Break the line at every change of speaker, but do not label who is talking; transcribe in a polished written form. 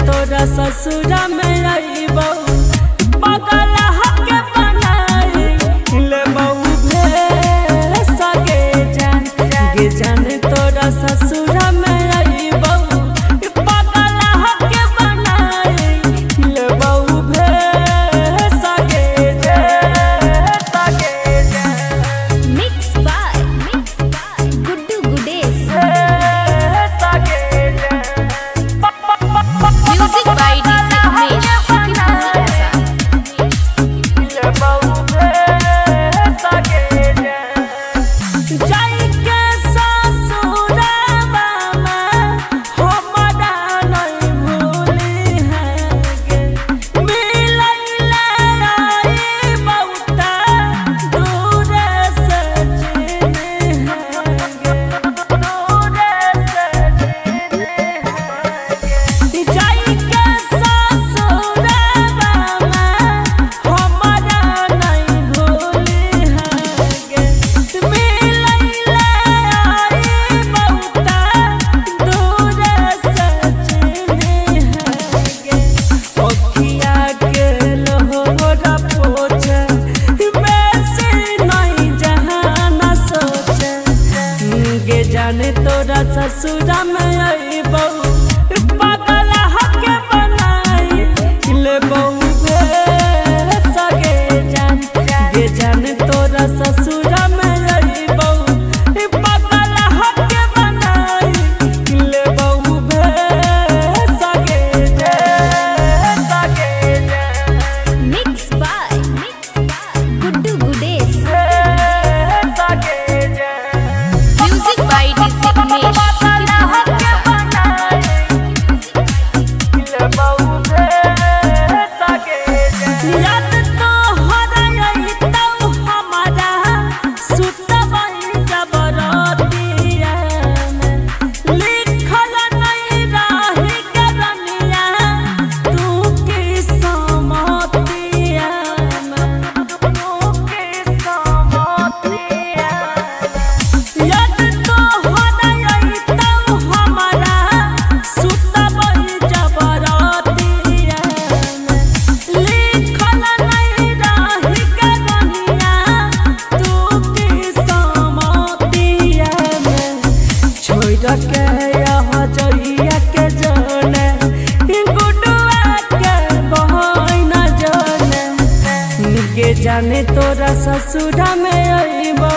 तोरा ससुरा में आईबो बगल हक बनाई लेबौ भे सगे जान गे जान। तोरा ससुरा में आईबो बगल हक बनाई लेबौ भे सगे जान।
मिक्स बाय गुड्डू गुडेस। Music by DJ Umesh.
जाने तोरा ससुरा में आईबो पागल हक बनाई लेबौ भे सगे जान गे जान। तोरा ससुरा में आईबो पागल हक बनाई लेबौ भे सगे जान।
मिक्स बाय गुड्डू गुडेस। Music by DJ Umesh.
याद तो हरई तौ हमारा सुतबई जबरतिया में लिखल नहीं रही करनिया तू की समतिया में तू की समतिया। याद तो हरई तौ हमारा सुतबई जबरतिया में लिखल नहीं रही करनिया तू की समतिया में। छोड़ के यहाँ जइया के जाने गुडुआ के बहन जाने गे जाने। तोरा ससुरा में अइबो।